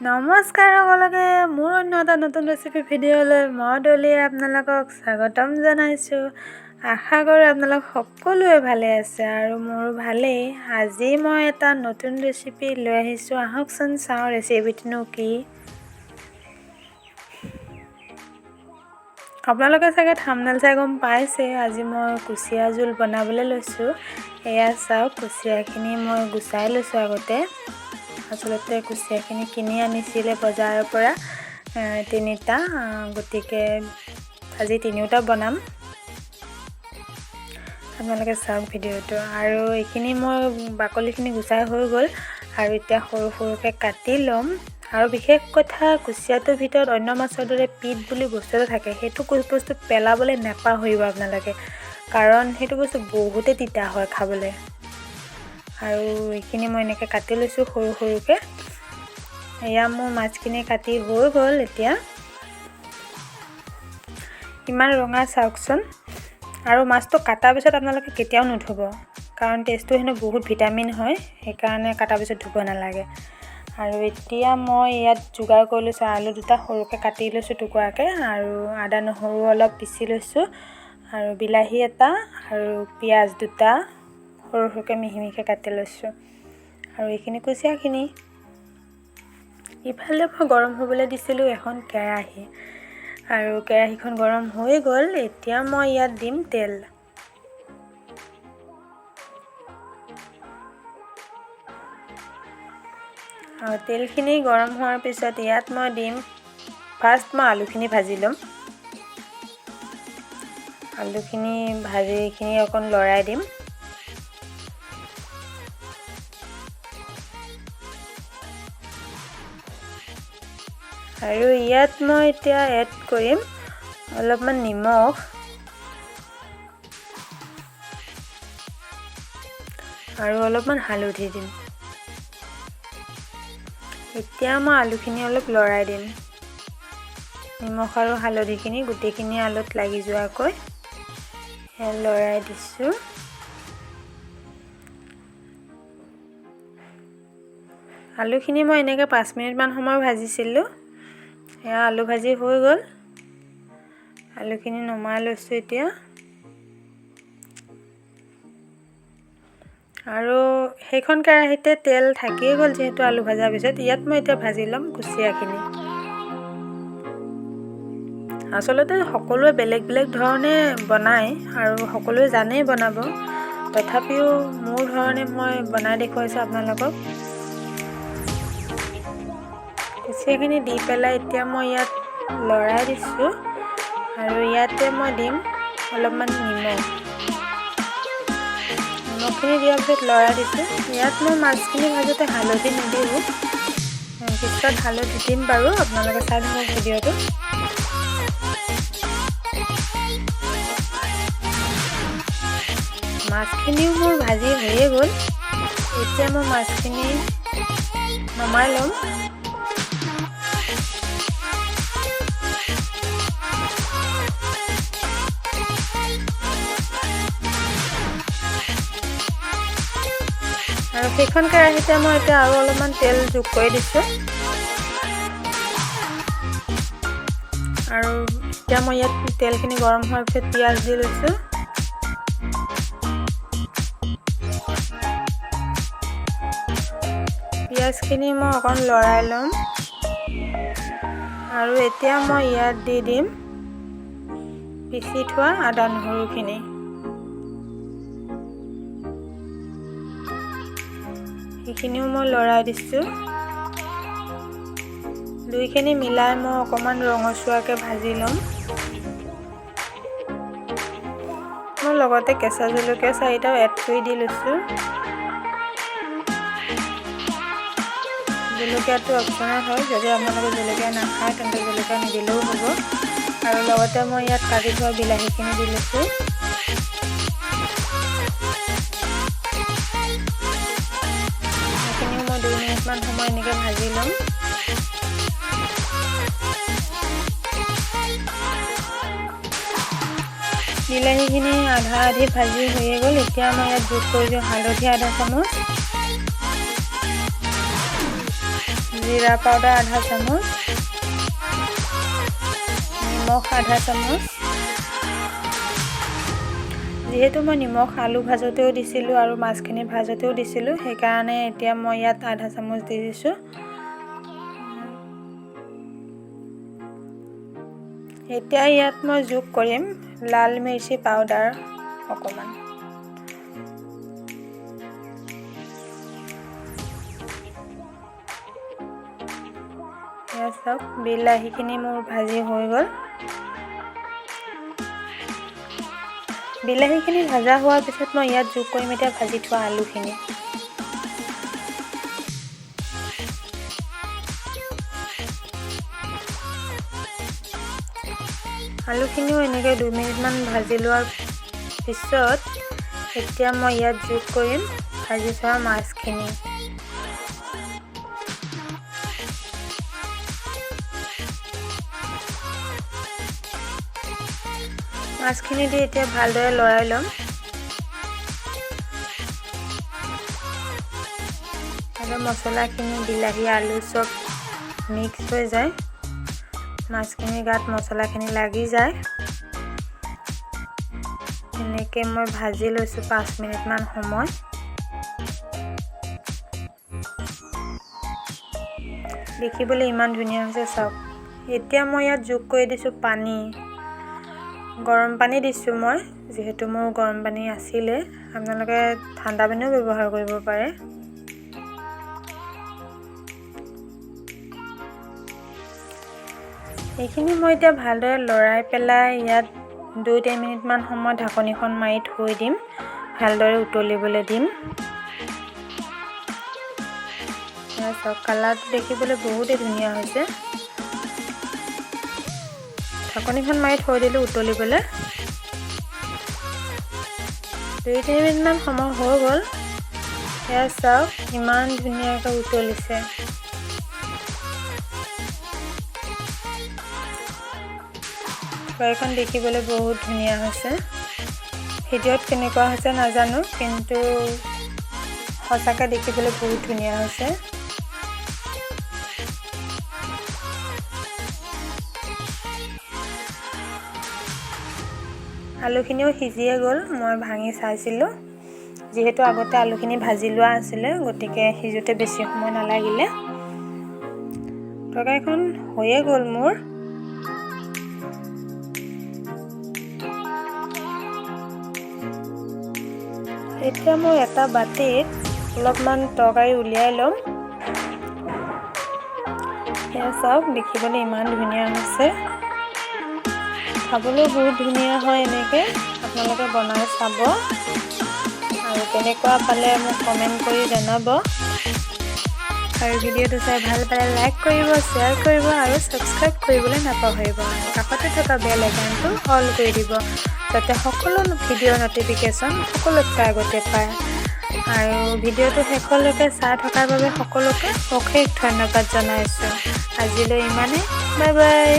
নমস্কাৰ সকলোকে, মোৰ অন্য এটা নতুন ৰেচিপি ভিডিঅ'লৈ মই দলিয়ে আপোনালোকক স্বাগতম জনাইছোঁ। আশা কৰোঁ আপোনালোক সকলোৱে ভালে আছে আৰু মোৰো ভালেই। আজি মই এটা নতুন ৰেচিপি লৈ আহিছোঁ। আহকচোন চাওঁ ৰেচিপিটোনো কি। আপোনালোকে চাগে থাম্বনেইল চাই গম পাইছে, আজি মই কুচিয়া জোল বনাবলৈ লৈছোঁ। এয়া চাওক, কুচিয়াখিনি মই গুচাই লৈছোঁ আগতে। আচলতে কুচিয়াখিনি কিনি আনিছিলে বজাৰৰ পৰা তিনিটা, গতিকে আজি তিনিওটা বনাম। আপোনালোকে চাওক ভিডিঅ'টো। আৰু এইখিনি মই বাকলিখিনি গুচাই হৈ গ'ল আৰু এতিয়া সৰু সৰুকৈ কাটি ল'ম। আৰু বিশেষ কথা, কুচিয়াটোৰ ভিতৰত অন্য মাছৰ দৰে পিট বুলি বস্তু এটা থাকে, সেইটো বস্তু পেলাবলৈ নাপাহৰিব আপোনালোকে, কাৰণ সেইটো বস্তু বহুতেই তিতা হয় খাবলৈ। আৰু এইখিনি মই এনেকৈ কাটি লৈছোঁ সৰু সৰুকৈ। এয়া মোৰ মাছখিনি কাটি হৈ গ'ল। এতিয়া ইমান ৰঙা চাওকচোন। আৰু মাছটো কটাৰ পিছত আপোনালোকে কেতিয়াও নুধুব, কাৰণ টেষ্টটো হেনো বহুত ভিটামিন হয়, সেইকাৰণে কটাৰ পিছত ধুব নালাগে। আৰু এতিয়া মই ইয়াত যোগাৰ কৰি লৈছোঁ আলু দুটা সৰুকৈ কাটি লৈছোঁ টুকুৰাকৈ, আৰু আদা নহৰু অলপ পিচি লৈছোঁ, আৰু বিলাহী এটা আৰু পিঁয়াজ দুটা সৰু সৰুকৈ মিহি মিহিকৈ কাটি লৈছোঁ, আৰু এইখিনি কুচিয়াখিনি। ইফালে মই গৰম হ'বলৈ দিছিলোঁ এখন কেৰাহী, আৰু কেৰাহীখন গৰম হৈ গ'ল। এতিয়া মই ইয়াত দিম তেল। আৰু তেলখিনি গৰম হোৱাৰ পিছত ইয়াত মই দিম, ফাৰ্ষ্ট মই আলুখিনি ভাজি ল'ম। আলুখিনি ভাজি এইখিনি অকণ লৰাই দিম। আৰু ইয়াত মই এতিয়া এড কৰিম অলপমান নিমখ আৰু অলপমান হালধি দিম। এতিয়া মই আলুখিনি অলপ লৰাই দিম। নিমখ আৰু হালধিখিনি গোটেইখিনি আলুত লাগি যোৱাকৈ লৰাই দিছোঁ। আলুখিনি মই এনেকৈ 5 মিনিটমান সময় ভাজিছিলোঁ। এয়া আলু ভাজি হৈ গ'ল। আলুখিনি নমাই লৈছোঁ এতিয়া। আৰু সেইখন কেৰাহীতে তেল থাকিয়ে গ'ল যিহেতু আলু ভজাৰ পিছত। ইয়াত মই এতিয়া ভাজি ল'ম কুচিয়াখিনি। আচলতে সকলোৱে বেলেগ বেলেগ ধৰণে বনায় আৰু সকলোৱে জানেই বনাব, তথাপিও মোৰ ধৰণে মই বনাই দেখুৱাইছোঁ আপোনালোকক। কুচিয়াখিনি দি পেলাই এতিয়া মই ইয়াত লৰাই দিছোঁ। আৰু ইয়াতে মই দিম অলপমান নিমখ। নিমখখিনি দিয়াৰ পিছত লৰাই দিছোঁ। ইয়াত মই মাছখিনি ভাজোঁতে হালধি নিদিওঁ, পিছত হালধি দিম বাৰু, আপোনালোকে চাই থাকক ভিডিঅ'টো। মাছখিনিও মোৰ ভাজি হৈয়ে গ'ল। এতিয়া মই মাছখিনি নমাই ল'ম। আৰু সেইখন কেৰাহীতে মই এতিয়া আৰু অলপমান তেল যোগ কৰি দিছোঁ। আৰু এতিয়া মই ইয়াত তেলখিনি গৰম হোৱাৰ পিছত পিঁয়াজ দি লৈছোঁ। পিঁয়াজখিনি মই অকণ লৰাই ল'ম। আৰু এতিয়া মই ইয়াত দি দিম পিচি থোৱা আদা নহৰুখিনি। সেইখিনিও মই লৰাই দিছোঁ। দুইখিনি মিলাই মই অকণমান ৰঙচুৱাকৈ ভাজি ল'ম। মই লগতে কেঁচা জলকীয়া 4টাও এড কৰি দি লৈছোঁ। জলকীয়াটো অপশ্যনেল হয়, যদি আপোনালোকে জলকীয়া নাখায় তেন্তে জলকীয়া নিদিলেও হ'ব। আৰু লগতে মই ইয়াত কাটি থোৱা বিলাহীখিনি দি লৈছোঁ। সেইখিনিও মই 2 মিনিটমান সময় এনেকৈ ভাজি ল'ম। বিলাহীখিনি আধা আধি ভাজি হৈয়ে গ'ল। এতিয়া মই ইয়াত যোগ কৰি দিওঁ হালধি আধা চামুচ, জিৰা পাউডাৰ আধা চামুচ, নিমখ আধা চামুচ। যিহেতু মই নিমখ আলু ভাজোঁতেও দিছিলোঁ আৰু মাছখিনি ভাজোঁতেও দিছিলোঁ, সেইকাৰণে এতিয়া মই ইয়াত আধা চামুচ দি দিছোঁ। এতিয়া ইয়াত মই যোগ কৰিম লাল মিৰ্চি পাউডাৰ অকণমান। এয়া চাওক, বিলাহীখিনি মোৰ ভাজি হৈ গ'ল। বিলাহীখিনি ভাজা হোৱাৰ পিছত মই ইয়াত যোগ কৰিম এতিয়া ভাজি থোৱা আলুখিনি। আলুখিনিও এনেকৈ 2 মিনিটমান ভাজি লোৱাৰ পিছত এতিয়া মই ইয়াত যোগ কৰিম ভাজি থোৱা মাছখিনি। মাছখিনি দি এতিয়া ভালদৰে লৰাই ল'ম। আৰু মছলাখিনি, বিলাহী, আলু চব মিক্স হৈ যায়, মাছখিনিৰ গাত মছলাখিনি লাগি যায়। এনেকৈ মই ভাজি লৈছোঁ 5 মিনিটমান সময়। দেখিবলৈ ইমান ধুনীয়া হৈছে চাওক। এতিয়া মই ইয়াত যোগ কৰি দিছোঁ পানী। গৰম পানী দিছোঁ মই, যিহেতু মোৰ গৰম পানী আছিলে। আপোনালোকে ঠাণ্ডা পানীও ব্যৱহাৰ কৰিব পাৰে। এইখিনি মই এতিয়া ভালদৰে লৰাই পেলাই ইয়াত 2-3 মিনিটমান সময় ঢাকনিখন মাৰি থৈ দিম, ভালদৰে উতলিবলৈ দিম। চাওক, কালাৰটো দেখিবলৈ বহুতেই ধুনীয়া হৈছে। ঢাকনিখন মাৰি থৈ দিলোঁ উতলিবলৈ। 2-3 মিনিটমান সময় হৈ গ'ল। এয়া চাওক, ইমান ধুনীয়াকৈ উতলিছে। তৰকাৰীখন দেখিবলৈ বহুত ধুনীয়া হৈছে। ভিডিঅ'ত কেনেকুৱা হৈছে নাজানো, কিন্তু সঁচাকৈ দেখিবলৈ বহুত ধুনীয়া হৈছে। আলুখিনিও সিজিয়ে গ'ল, মই ভাঙি চাইছিলোঁ। যিহেতু আগতে আলুখিনি ভাজি লোৱা আছিলে, গতিকে সিজোঁতে বেছি সময় নালাগিলে। তৰকাৰীখন হৈয়ে গ'ল মোৰ। এতিয়া মই এটা বাতিত অলপমান তৰকাৰী উলিয়াই ল'ম। এয়া চাওক, দেখিবলৈ ইমান ধুনীয়া হৈছে, খাবলৈও বহুত ধুনীয়া হয়। এনেকৈ আপোনালোকে বনাই চাব আৰু কেনেকুৱা পালে মোক কমেণ্ট কৰি জনাব। আৰু ভিডিঅ'টো চাই ভাল পালে লাইক কৰিব, শ্বেয়াৰ কৰিব আৰু ছাবস্ক্ৰাইব কৰিবলৈ নাপাহৰিব। আৰু কাষতে থকা বেল আইকনটো অল কৰি দিব, যাতে সকলো ভিডিঅ' ন'টিফিকেশ্যন সকলোতকৈ আগতে পায়। আৰু ভিডিঅ'টো শেষলৈকে চাই থকাৰ বাবে সকলোকে অশেষ ধন্যবাদ জনাইছোঁ। আজিলৈ ইমানেই, বাই বাই।